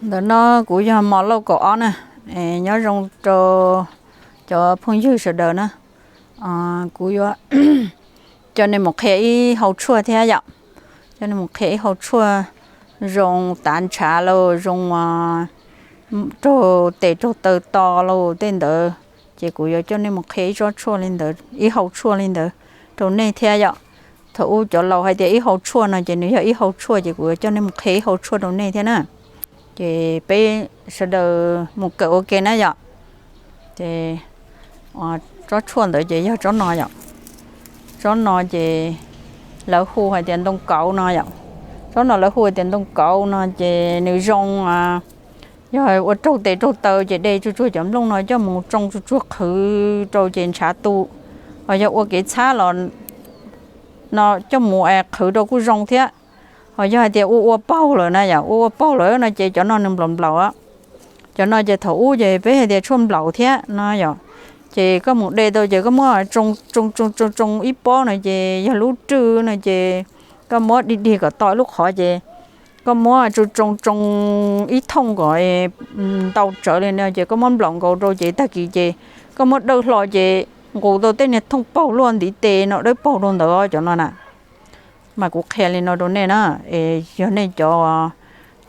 Ntawm no kuv yog Mos Lauj kaum ob na, nyob zoo rau cov phooj ywg sawv daws na. Kuv yuav coj nej mus qhia ib hau tshuaj thiab yom. Coj nej mus qhia ib hau tshuaj zoo tav ntshav los zoo raug tes raug taw to los tej ntawd, ces kuv yuav coj nej mus qhia ib tsob tshuaj li ntawd, ib hau tshuaj li ntawd rau nej thiab yom. Thaum ub cov laus hais tias ib hau tshuaj no ces nws yog ib hau tshuaj, ces kuv yuav coj nej mus qhia ib hau tshuaj rau nej thiab na. Ces peb sawv daws mus kawm ua ke na yom. Ces tsob tshuaj ntawd ces yog tsob no yom. Tsob no ces lawv hu hais tias ntoo kauv no yom. Tsob no lawv hu hais tias ntoo kauv no ces nws zoo, yog ua raug tes raug taw ces de tsuag tsuag cov nplooj no coj mus tsoo tsuag tsuag qhwv rau ces ntshav tu. Ho yog ua kev txhab los no coj mus qhwv rau kuj zoo thiab. Ho yog hais tias ua ua paug lawm na yom, ua ua paug lawm no ces cov no nws nplaum nplaum. Cov no ces thaum ub ces peb hais tias tshuaj nplaum thiab no yom. Ces koj mus de tau ces koj muab tsoo tsoo tsoo tsoo ib pob no ces yog lub rwj no ces koj muab dig dig kom to lub qhov ces koj muab tsoo tsoo tsoo ib thooj kom ntau tsawv li no ces koj muab nplaum nkaus rau ces tag kis ces koj muab dawj hlo ces nqus tau tej niag thooj paug luaj ntiv tes no dawb paug rau ntawd cov no na. Mas kuv qhia li no rau nej na, es yog nej cov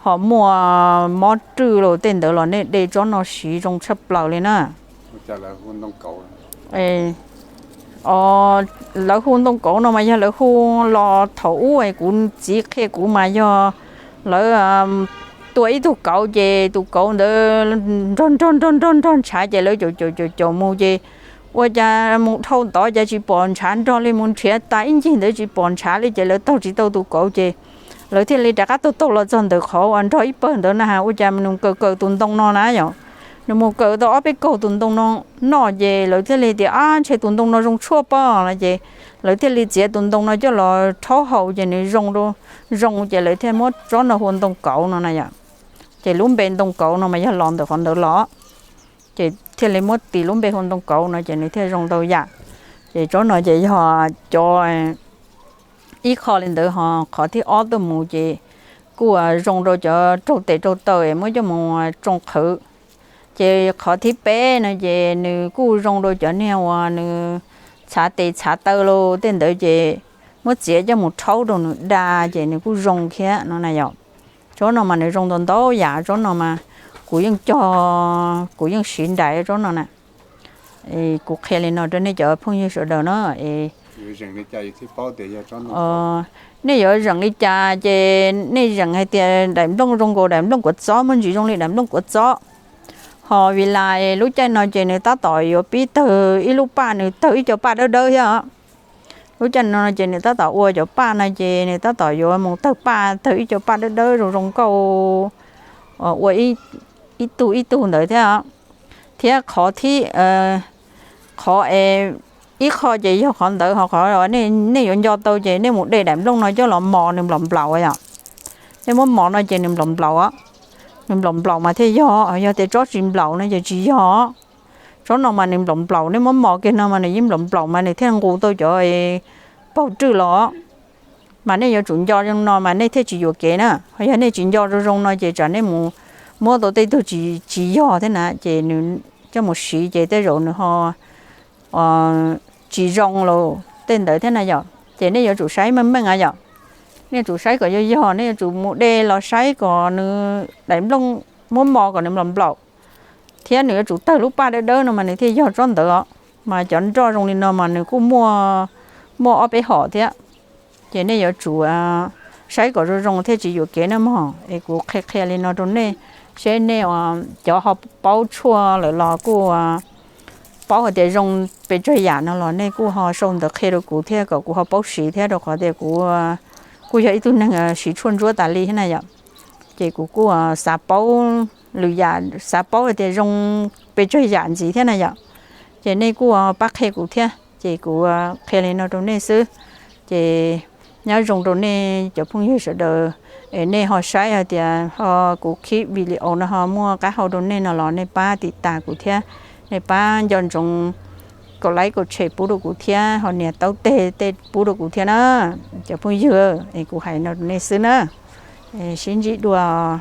ho muaj mob rwj los tej ntawd los nej de tsob no siv zoo tshaj plaws li na. Lawv hu ntoo kauv no mas yog lawv hu los thaum ub kuv txiv qhia kuv mas yog lawv tua ib tug kauv ces tus kauv ntawd nrog nrog nrog nrog nrog ntshav ces lawv caum caum caum caum mus ces ua cas mus dhau ntawd cas tsis pom ntshav nrog li, mus nrhiav tas ib ncig ntawd tsis pom ntshav li ces lawv taug tsis tau tus kauv ces lawv thiaj li rov qab taug taug los txog ntawm qhov uas nrog ib pawg ntawd na, ua cas nws kaw kaw tus ntoo no na yom. Nws mus kaw tau ob peb kaug tus ntoo no noj ces lawv thiaj li tias ab ntshe tus ntoo no zoo tshuaj pob no ces lawv thiaj li txiav tus ntoo no coj los rhaub haus ces nws zoo, zoo ces lawv thiaj muab tsob no hu ntoo kauv no na yom. Ces lub npe ntoo kauv no mas yog los ntawm qhov ntawd los, ces thiaj li muab tis lub npe hu ntoo kauv no ces nws thiaj zoo ntau yam. Ces tsob no ces yog cov ib qho li ntawd, ho qhov thib ob tuaj mus ces kuj zoo rau cov raug tes raug taw es muab coj mus tsoo qhwv. Ces qhov thib peb no ces nws kuj zoo rau cov niag uas nws txhav tes txhav taw los tej ntawd ces muab txiav coj mus rhaub rau nws da ces nws kuj zoo thiab no na yom. Tsob no mas nws zoo ntau ntau yam, tsob no mas kuv yeej cog, kuv yeej siv nraim tsob no na. Kuv qhia li no rau nej cov phooj ywg sawv daws na. Nej yuav zeem li cas ces nej zeem hais tias daim nplooj zoo nkaus daim nplooj kuav txob, muaj ntsis zoo li daim nplooj kuav txob. Ho vim las lub caij no ces nws tab tom yuav pib tawg ib lub paj, nws tawg ib co paj dawb dawb thiab. Lub caij no ces nws tab tom ua cov paj no ces nws tab tom yuav mus tawg paj, tawg ib co paj dawb dawb zoo zoo nkauj ua ib tug ib tug ntawd thiab. Thiab qhov thib, qhov ib qho ces yog qhov ntawd, ho qhov nej yuav nco tau ces nej mus de daim nplooj no coj los mos nws nplaum nplaum yom. Nej muab mos no ces nws nplaum nplaum, nws nplaum nplaum mas thiaj yog, yog tias tsob tsis nplaum no ces tsis yog. Tsob no mas nws nplaum nplaum, nej muab mos kiag no mas nws yeej nplaum nplaum mas nws thiaj nqus tau cov paug rwj los. Mas nej yuav tsum nco zoo no mas nej thiaj tsis yuam kev na. Ho yog nej tsis nco zoo zoo no ces tsam nej mus muab tau tej tug tsis yog thiab na ces nws coj mus siv ces tej zaum nws ho tsis zoo los tej ntawd thiab na yom. Ces nej yuav tsum saib meej meej yom. Nej yuav tsum saib kom yog yog, nej yuav tsum mus de los saib kom nws daim nplooj, muab mos kom nws nplaum nplaum thiab nws yuav tsum tawg lub paj dawb dawb no mas nws thiaj yog tsob ntawd os. Mas cov nroj zoo li no mas nws kuj muaj, muaj ob peb hom thiab. Ces nej yuav tsum saib kom zoo zoo thiaj tsis yuam kev na mog. Es kuv qhia qhia li no rau nej, seb nej cov ho paub tshuaj lawm los kuj paub hais tias zoo pes tsawg yam no los nej kuj ho sau ntawv qhia rau kuv thiab kom kuv ho paub siv thiab, rau qhov tias kuv kuj yog ib tug neeg siv tshuaj ntsuab tas li thiab na yom. Ces kuv kuj xav paub lwm yam, xav paub hais tias zoo pes tsawg yam ntxiv thiab na yom. Ces nej kuj pab qhia kuv thiab, ces kuv qhia li no rau nej xwb. Ces nyob zoo rau nej cov phooj ywg sawv daws, es nej ho saib hais tias ho kuv khib video no ho muaj qab hau rau nej no los nej pab tiv tas kuv thiab, nej pab nco ntsoov kaum like kaum share pub rau kuv thiab, ho nias taub teg tej pub rau kuv thiab na. Cov phooj ywg, es kuv hais no rau nej xwb na. Sib ntsib dua.